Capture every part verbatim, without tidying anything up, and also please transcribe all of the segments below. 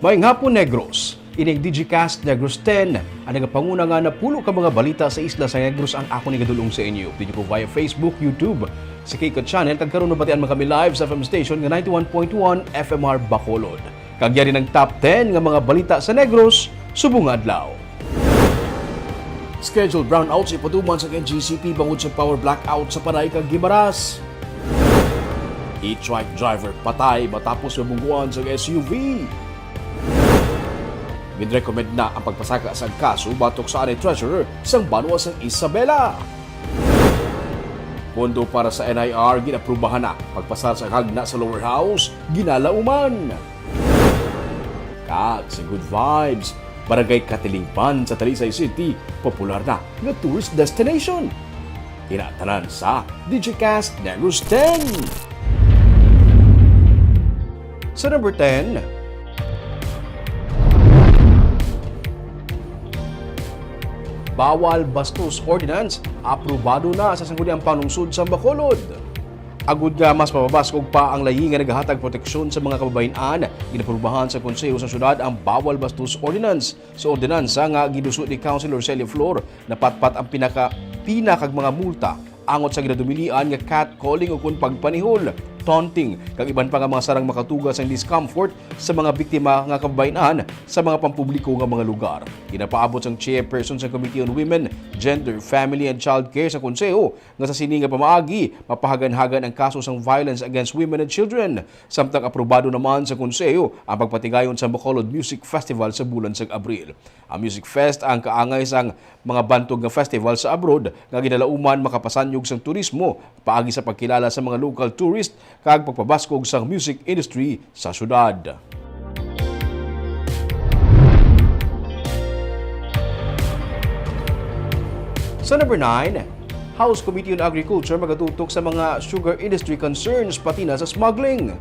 Maayong hapon, Negros. Ining Digicast Negros ten, ang nagapanguna nga napulo ka mga balita sa isla sa Negros ang akon igadulong sa inyo. Video ko via Facebook, YouTube, sa Kika Channel, kag karon nabatian man kami live sa F M station nga ninety-one point one F M R Bacolod. Kag yari ang top ten nga mga balita sa Negros subong nga adlaw. Scheduled brownouts ipatuman sa N G C P bangod sa power blackout sa Panay kag Guimaras. E-trike driver patay matapos mabungguan sa S U V. Ginrekomend na ang pagpasaka sang kaso batok sa anay treasurer sang banwa sang Isabela. Pondo para sa N I R ginaprubahan na, pagpasar sa kagna sa lower house ginalauman. Kag sa good vibes, Barangay Katilingban sa Talisay City, popular na nga tourist destination. Ina tanan sa Digicast Negros ten. Sa number ten, Bawal Bastos Ordinance aprobado na sa Sangguniang Panlungsod sa Bacolod. Agud nga mas mapabaskog pa ang layi nga nagahatag proteksyon sa mga kababayen-an, ginaprubahan sa Konseho sa Syudad ang Bawal Bastos Ordinance. Sa ordinansa nga giduso ni Councilor Celia Flor, napatpat ang pinaka pina kag mga multa angot sa ginadumilian nga catcalling o kon pagpanihol, taunting, kag iban pa nga mga sarang makatuga sang discomfort sa mga biktima nga kababayen-an sa mga pampubliko nga mga lugar. Ginapaabot sang chairperson sa Committee on Women, Gender, Family, and Child Care sa Konseho nga sa sini nga pamaagi, mapahagan-hagan ang kaso sang violence against women and children. Samtang aprobado naman sa Konseho ang pagpatigayon sa Bacolod Music Festival sa bulan sang Abril. Ang Music Fest ang kaangay sang mga bantog nga festival sa abroad nga ginalauman makapasanyog sang turismo, paagi sa pagkilala sa mga local tourist kag pagpabaskog sang music industry sa syudad. Sa number nine, House Committee on Agriculture magatutok sa mga sugar industry concerns pati na sa smuggling.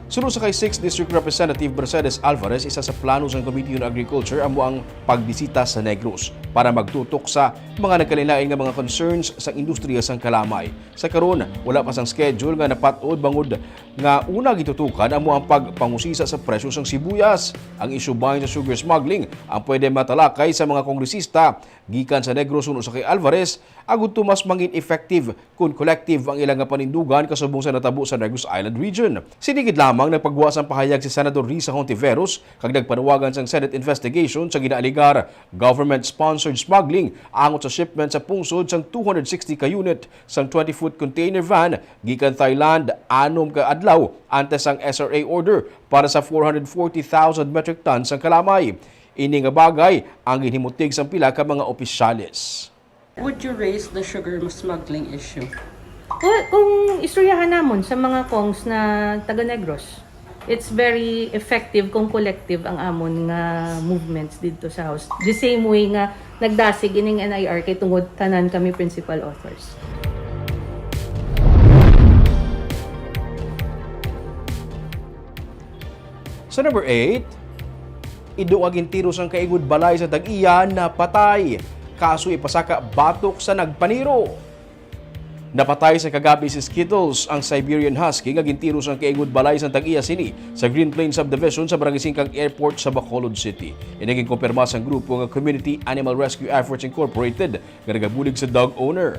Suno sa kay Sixth District Representative Mercedes Alvarez, isa sa plano sang Committee on Agriculture amo ang pagbisita sa Negros para magtutok sa mga nagkalainlain nga mga concerns sa industriya sang kalamay. Sa karon, wala pa sang schedule nga napat-od bangod nga una gitutukan amo ang pagpangusisa sa presyo sang sibuyas. Ang isyu bahin sa sugar smuggling ang pwede matalakay sa mga kongresista gikan sa Negros suno sa kay Alvarez, agud to mas mangin effective kon collective ang ila nga panindugan kasubong sa natabo sa Negros Island Region. Sini gid lamang nagpagwa sang pahayag si Senador Risa Hontiveros kag nagpanawagan sang Senate investigation sa ginaalegar government-sponsored smuggling angot sa shipment sa pungsod sang two hundred sixty ka unit sang twenty-foot container van gikan Thailand anom ka adlaw antes sang S R A order para sa four hundred forty thousand metric tons sang kalamay. Ini nga bagay ang ginhimutig sang pila ka mga opisyales. Would you raise the sugar smuggling issue? Well, kung istoryahan namon sa mga kongs na taga Negros, it's very effective kung collective ang amon nga movements didto sa House. The same way nga nagdasig ining N I R kay tungod tanan kami principal authors. Sa number eight, ido nga gintiro sang kaingod balay sa tag-iya napatay. Kaso ipasaka batok sa nagpaniro. Napatay sa kagabi si Skittles, ang Siberian Husky nga gintiro sang kaingod balay sang tag-iya sini sa Green Plains Subdivision sa Barangay Singkang Airport sa Bacolod City. Ini ginkumpirma sang grupo nga Community Animal Rescue Efforts Incorporated nga nagabulig sa dog owner.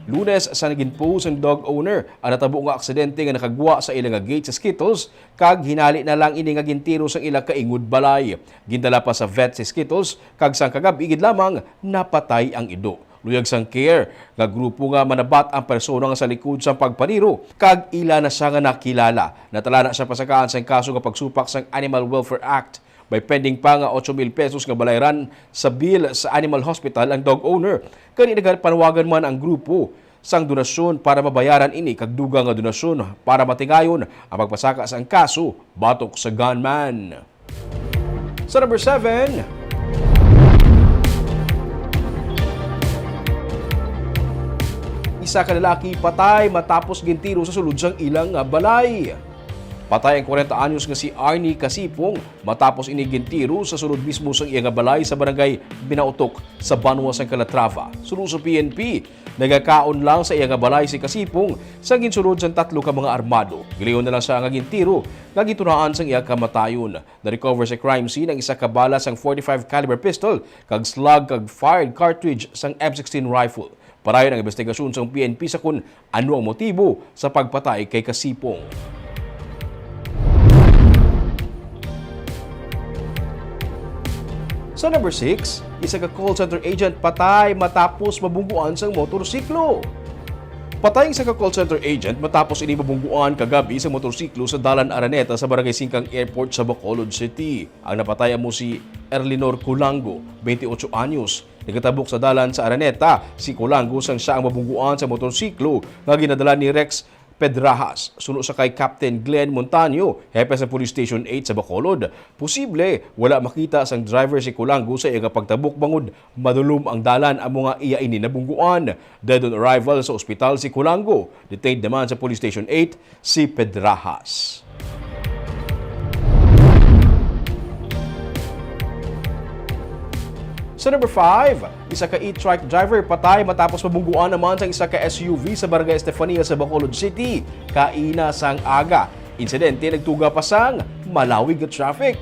Lunes sa naging post ang dog owner ang natabo nga aksidente nga nakagwa sa ila nga gate sa Skittles kag hinali na lang ini nga gintiro sang ila kaingod balay. Gindala pa sa vet si Skittles kag sang kagab-i gid lamang napatay ang ido. Luyag sang care nga grupo nga manabat ang persona nga sa likod sang pagpaniro kag ila na siya nga nakilala. Natala na siya pasakaan sang kaso nga pagsupak sang Animal Welfare Act. May pending pa nga ocho mil pesos nga balayran sa bill sa animal hospital ang dog owner. Kani nagapanawagan man ang grupo sang donasyon para mabayaran ini kag dugang nga donasyon para matigayon ang pagpasaka sang kaso batok sa gunman. Sa number seven, isa ka lalaki patay matapos gintiro sa sulod sang ilang balay. Patay ang kwarenta anyos nga si Arnie Kasipong matapos ini gintiro sa sulod mismo sang iya nga balay sa barangay Binautok sa banwa sang Calatrava. Suno sa P N P, Nagakaon lang sa iya nga balay si Kasipong sang ginsulod sang tatlo ka mga armado. Gilayon na lang siya nga gintiro nga gitunaan sang iya kamatayon. Na-recover sa crime scene ang isa ka bala sang forty-five caliber pistol kag slug kag fired cartridge sang M sixteen rifle. Padayon ang investigasyon sang P N P sa kon ano ang motibo sa pagpatay kay Kasipong. Sa number six, isa ka call center agent patay matapos mabungguan sang motorsiklo. Patay ang isa ka call center agent matapos ini mabungguan kagabi sa motorsiklo sa Dalan Araneta sa Barangay Singkang Airport sa Bacolod City. Ang napatay amo si Erlinor Culango, twenty-eight anyos. Nagatabok sa dalan sa Araneta si Culango sang siya ang mabungguan sa motorsiklo nga ginadala ni Rex Pedrajas. Suno sa kay Captain Glenn Montaño, hepe sa Police Station eight sa Bacolod, posible wala makita sang driver si Culango sa iya nga pagtabok bangod madulom ang dalan amo nga iya ini nabungguan. Dead on arrival sa ospital si Culango. Detained naman sa Police Station eight si Pedrajas. Sa number five, isa ka e-trike driver patay matapos mabungguan naman sang isa ka S U V sa Barangay Estefania sa Bacolod City kaina sang aga. Insidente nagtuga pa sang malawig nga traffic.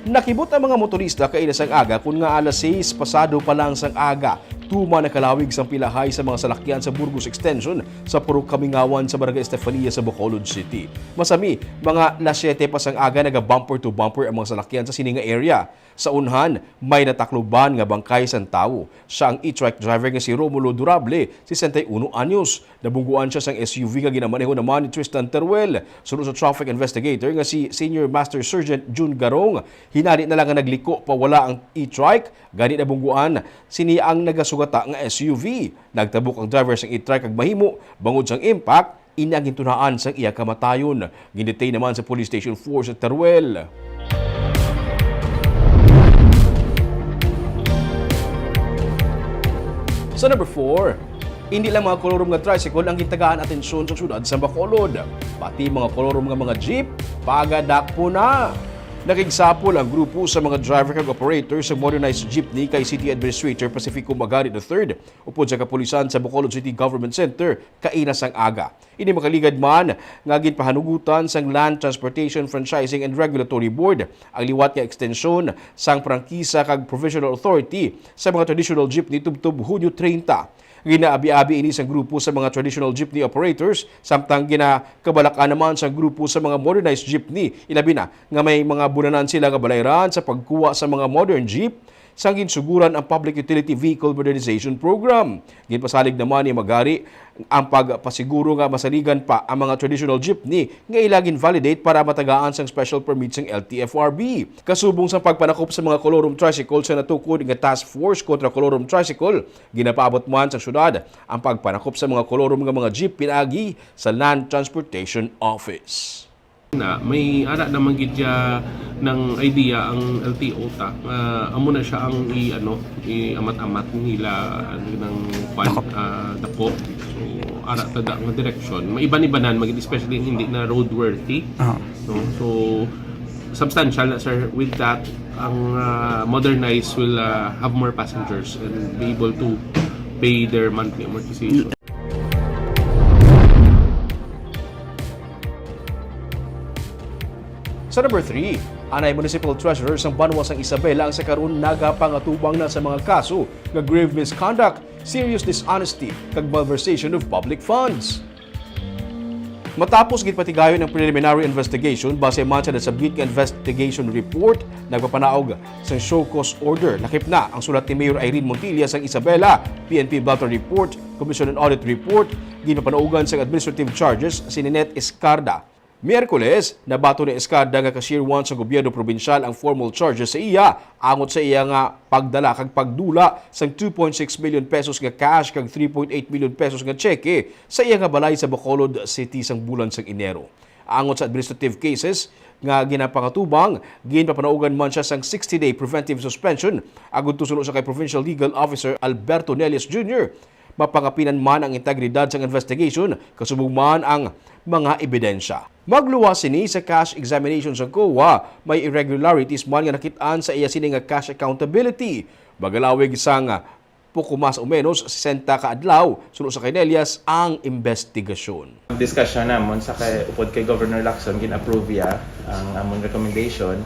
Nakibot ang mga motorista kaina sang aga, kun nga alas sais pasado pa lang sang aga, tuman nakalawig sang pilahay sa mga salakyan sa Burgos Extension sa Purok Kamingawan sa Barangay Estefania sa Bacolod City. Masami, mga las siyete pa sang aga, naga bumper to bumper ang mga salakyan sa sini nga area. Sa unhan, may natakloban nga bangkay sang tawo. Siya ang e-trike driver nga si Romulo Durable, sesenta y uno anyos. Nabungguan siya sang S U V nga ginamaneho naman ni Tristan Teruel. Suno sa traffic investigator nga si Senior Master Sergeant Jun Garong, hinali na lang nga nagliko pawala ang e-trike, gani nabungguan sini ang nagasugata nga S U V. Nagtabok ang driver sang e-trike kag mahimo bangod sang impact, ini ang gintunaan sang iya kamatayon. Gindetain naman sa Police Station four sa Teruel. Sa number four, hindi lang mga kolorom nga tricycle ang gintagaan atensyon sa siyudad sa Bacolod, pati mga kolorom nga mga jeep, pagadakpon na. Nakigsapol ang grupo sa mga driver kag operator sa modernized jeepney kay City Administrator Pacifico Magari the third upod sa kapulisan sa Bacolod City Government Center kaina sang aga. Ini makaligad man nga ginpahanugutan sang Land Transportation Franchising and Regulatory Board ang liwat nga ekstensyon sang prangkisa kag provisional authority sa mga traditional jeepney tubtob Hunyo treinta. Ginaabi-abi ini sang grupo sa mga traditional jeepney operators, samtang ginakabalakan naman sang grupo sa mga modernized jeepney, ilabi na nga may mga bulanan sila nga balayran sa pagkuha sa mga modern jeep, sang ginsuguran ang Public Utility Vehicle Modernization Program. Ginpasalig naman ni Magari ang pagpasiguro nga masaligan pa ang mga traditional jeepney nga ila gin-validate para matagaan sang special permit sang L T F R B. Kasubong sa pagpanakop sa mga kolorom tricycle sa natukod nga Task Force kontra Kolorom Tricycle, ginapaabot man sa syudad ang pagpanakop sa mga kolorom nga mga jeep pinaagi sa Land Transportation Office. Na, may ara naman gid siya ng idea ang L T O ta, nga amo na siya ang i-, ano, i-amat-amat nila, ano, ng kwan, Dako. Ah, dako. So, ara ta da nga direksyon. Maiban-ibanan, magid especially hindi na roadworthy. Ah. No? So, substantial na, sir. With that, ang, ah, modernized will, ah, have more passengers and be able to pay their monthly amortization. Sa number three, anay Municipal Treasurer sang banwa sang Isabela ang sa karon nagapangatubang na sa mga kaso nga grave misconduct, serious dishonesty, kag malversation of public funds. Matapos ginpatigayon ang preliminary investigation, base man sa nasubmit nga investigation report, nagpapanaog sang show cause order. Lakip na ang sulat ni Mayor Irene Montilla sang Isabela, P N P Blotter Report, Commission on Audit Report, ginpapanaugan sang administrative charges si Ninette Escarda. Miyerkules, nabaton ni Escarda nga cashier one sa gobyerno probinsyal ang formal charges sa iya angot sa iya nga pagdala kag pagdula sang two point six million pesos nga cash kag three point eight million pesos nga tseke sa iya nga balay sa Bacolod City sang bulan sang Enero. Angot sa administrative cases nga ginapangatubang, ginpapanaugan man siya sang sixty-day preventive suspension agud to suno sa kay Provincial Legal Officer Alberto Nelias Junior. Mapangapinan man ang integridad sang investigation, kasubong man ang mga ebidensya. Magluwas sini sa cash examination sa COA, may irregularities man nga nakit-an sa iya sini nga cash accountability. Magalawig sang Poko mas o menos sesenta ka adlaw, suno sa kay Nelias, ang investigasyon. Ang discussion namon sa kay, upod kay Governor Lacson, gin-approve ya ang amon recommendation,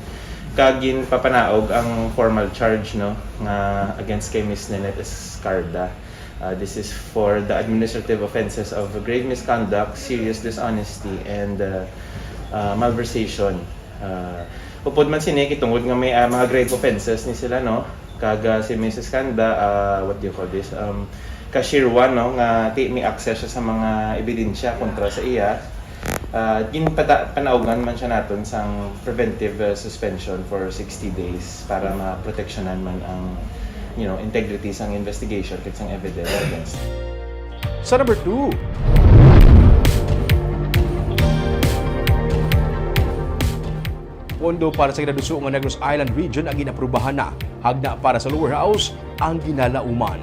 kag ginpapanaog ang formal charge, no, nga against kay Miss Ninette Escarda. Uh, this is for the administrative offenses of grave misconduct, serious dishonesty, and uh, uh, malversation. Uh, upod man sini, kay tungod nga may uh, mga grave offenses ni sila, no? Kag uh, si Miss Escarda, uh, what do you call this? Um, cashier one, no? Nga ti may access siya sa mga ebidensya kontra sa iya. Uh, ginpata- panaugan man siya naton sang preventive uh, suspension for sixty days para maproteksyonan man ang, you know, integrity sang investigation kag sang evidence against. Sa number two, pondo para sa ginaduso nga Negros Island Region ang ginaprubahan na. Hagna para sa lower house ang ginalauman.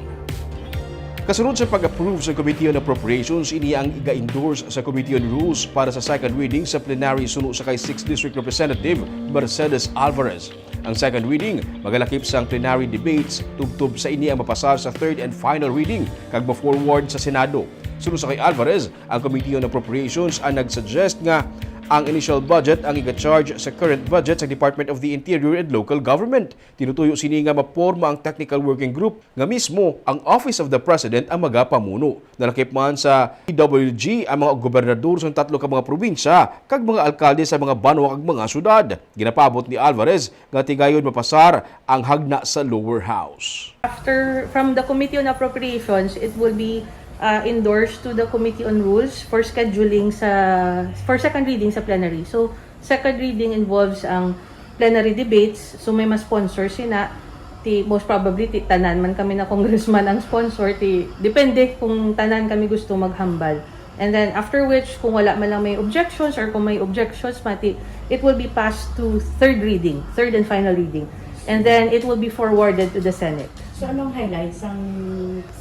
Kasunod sa pag-approve sa Committee on Appropriations, ini ang iga-endorse sa Committee on Rules para sa second reading sa plenary suno sa kay sixth District Representative Mercedes Alvarez. Ang second reading magalakip sang plenary debates tubtob sa ini ang mapasar sa third and final reading kag ma-forward sa Senado. Suno sa kay Alvarez, ang Committee on Appropriations ang nag-suggest nga ang initial budget ang iga-charge sa current budget sa Department of the Interior and Local Government. Tinutuyo sini nga maporma ang technical working group nga mismo ang Office of the President ang magapamuno. Nalakip man sa P W G ang mga gobernador sa tatlo ka mga probinsya kag mga alkalde sa mga banwa kag mga syudad. Ginapaabot ni Alvarez nga tigayon mapasar ang hagna sa lower house. After, from the Committee on Appropriations, it will be uh, endorsed to the Committee on Rules for scheduling sa, for second reading sa plenary. So, second reading involves ang plenary debates. So, may ma-sponsor sina. Ti, most probably, ti, tanan man kami na congressman ang sponsor. Ti, depende kung tanan kami gusto maghambal. And then after which, kung wala man lang may objections or kung may objections, mati, it will be passed to third reading, third and final reading. And then it will be forwarded to the Senate. So anong highlights ang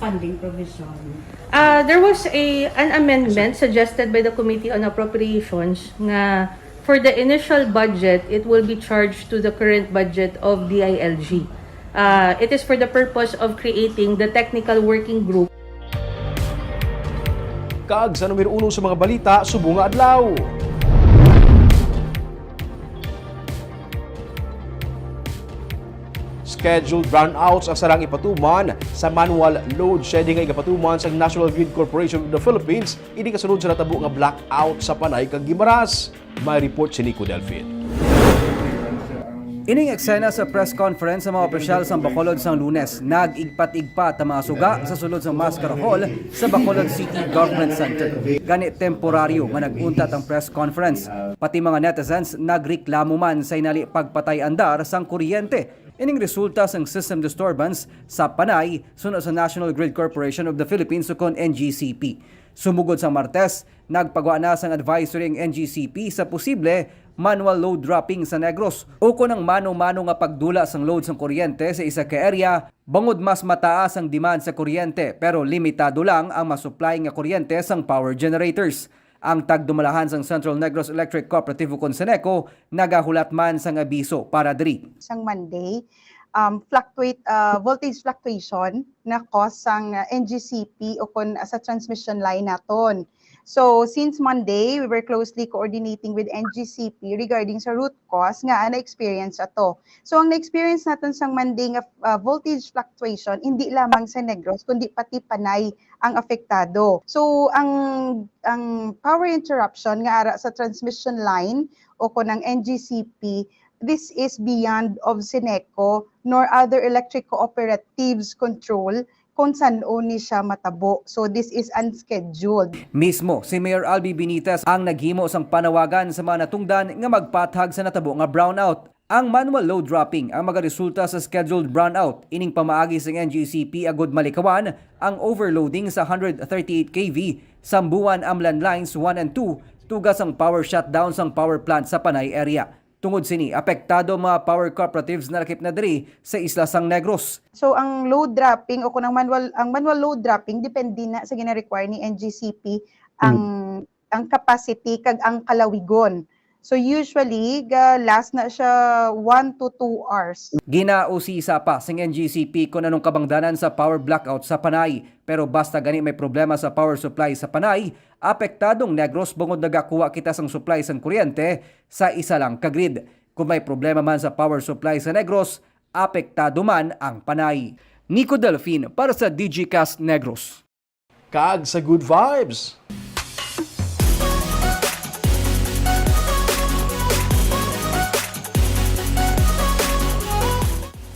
funding provision? Uh, there was a an amendment suggested by the Committee on Appropriations nga for the initial budget, it will be charged to the current budget of D I L G. Uh, it is for the purpose of creating the technical working group. Kag sa numero uno sa mga balita subong nga adlaw. Scheduled brownouts ang sarang ipatuman sa manual load shedding nga igapatuman sa National Grid Corporation of the Philippines, ini kasunod sa natabo nga blackout sa Panay kag Guimaras. May report si Nico Delfin. Ining eksena sa press conference sa mga opisyal sa Bacolod sang Lunes. Nag-igpat-igpat ang mga suga sa sulod sang Mascara Hall sa Bacolod City Government Center. Gani temporaryo nga nag-untat ang press conference. Pati mga netizens nagreklamo man sa inali pagpatay andar sang kuryente. Ining resulta sang system disturbance sa Panay suno sa National Grid Corporation of the Philippines ukon N G C P. Sumugod sa Martes, nagpagwa na sang advisory ang N G C P sa posible manual load dropping sa Negros ukon ang mano-mano nga pagdula sang load sang kuryente sa isa ka area bangod mas mataas ang demand sa kuryente pero limitado lang ang masupply nga kuryente sang power generators. Ang tagdumalahan sang Central Negros Electric Cooperative ukon CENECO nagahulat man sang abiso para diri. Sang Monday, um, fluctuate, uh, voltage fluctuation na cause sang uh, N G C P ukon uh, sa transmission line naton. So, since Monday, we were closely coordinating with N G C P regarding sa root cause nga na-experience ato. So, ang na-experience naton sang Monday nga uh, voltage fluctuation, hindi lamang sa Negros, kundi pati Panay ang apektado. So, ang ang power interruption nga ara sa transmission line o kon ang N G C P, this is beyond of CENECO nor other electric cooperatives control kung san-o ni siya matabo. So, this is unscheduled. Mismo si Mayor Albi Benitez ang naghimo sang panawagan sa mga natungdan nga magpathag sa natabo nga brownout. Ang manual load dropping ang magaresulta sa scheduled brownout. Ining pamaagi sang N G C P agud malikawan ang overloading sa one hundred thirty-eight K V, Sambuan, Amlan Lines one and two, tuga sang power shutdown sang power plant sa Panay area. Tungod sini, apektado ang mga power cooperatives na lakip na diri sa isla sang Negros. So ang load dropping o kung ang manual ang manual load dropping depende na sa gina-require ni N G C P ang ang capacity kag ang kalawigon So usually, ga last na siya one to two hours. Ginausisa pa sing N G C P kon anong kabangdanan sa power blackout sa Panay, pero basta gani may problema sa power supply sa Panay, apektadong Negros bangod nagakuha kita sang supply sang kuryente sa isa lang ka grid. Kung may problema man sa power supply sa Negros, apektado man ang Panay. Nico Delfin para sa Digicast Negros. Kag sa Good Vibes.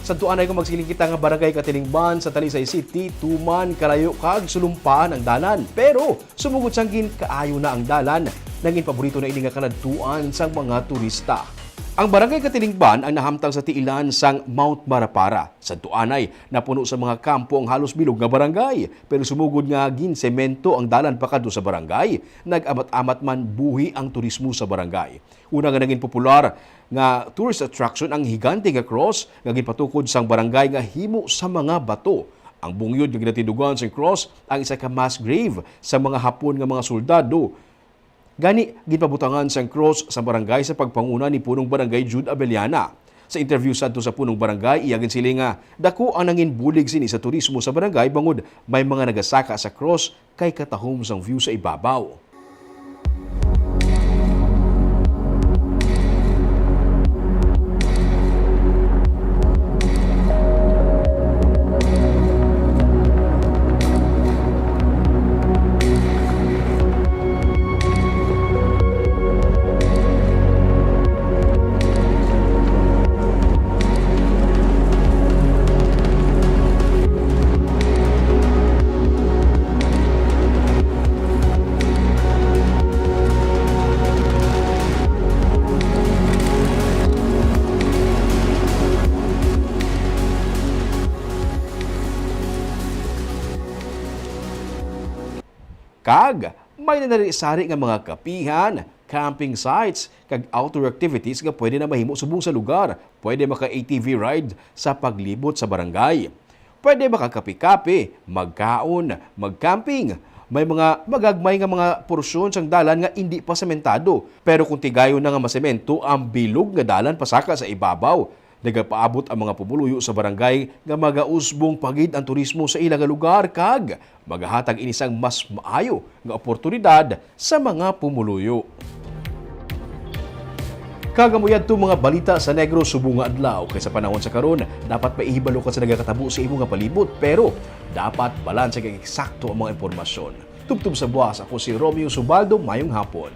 Sa tuanay, kung magsiling kita nga Barangay Katilingban sa Talisay City, tuman kalayo kag sulumpahan ang dalan. Pero sumugod sang ginkaayo na ang dalan, nangin paborito na ini nga kaladtuan sang mga turista. Ang Barangay Katilingban ang nahamtang sa tiilan sang Mount Marapara. Sa tuanay, napuno sa mga kampo ang halos bilog nga barangay. Pero sumugod nga ginsemento ang dalan pakadto sa barangay, nag-amat-amat man buhi ang turismo sa barangay. Una nga naging popular nga tourist attraction ang higante nga cross nga ginpatukod sang barangay nga himo sa mga bato. Ang bungyod nga ginatindugan sang cross ang isa ka mass grave sa mga Hapon nga mga soldado. Gani, ginpabutangan sang cross sa barangay sa pagpanguna ni Punong Barangay Jude Abellana. Sa interview sadto sa Punong Barangay, iya ginsiling nga dako ang nangin bulig sini sa turismo sa barangay bangod may mga nagasaka sa cross kay katahom sang view sa ibabaw. Kag may nanari-sari nga mga kapihan, camping sites, kag outdoor activities nga pwede na mahimo subong sa lugar. Pwede maka-A T V ride sa paglibot sa barangay. Pwede makakape-kape, magkaon, mag-camping. May mga magagmay nga mga porsyon sang dalan nga indi pa sementado, pero kung tigayon na nga masemento ang bilog nga dalan pasaka sa ibabaw, nagapaabot ang mga pumuluyo sa barangay nga magausbong pa gid ang turismo sa ila nga lugar kag magahatag ini sang mas maayo nga oportunidad sa mga pumuluyo. Kag amo yadto mga balita sa Negros subong nga adlaw, kay sa panahon sa karon dapat maihibalo ka sa nagakatabo sa imo nga palibot, pero dapat balanse kag eksakto ang mga impormasyon. Tubtob sa buwas, ako si Romeo Subaldo. Mayong hapon.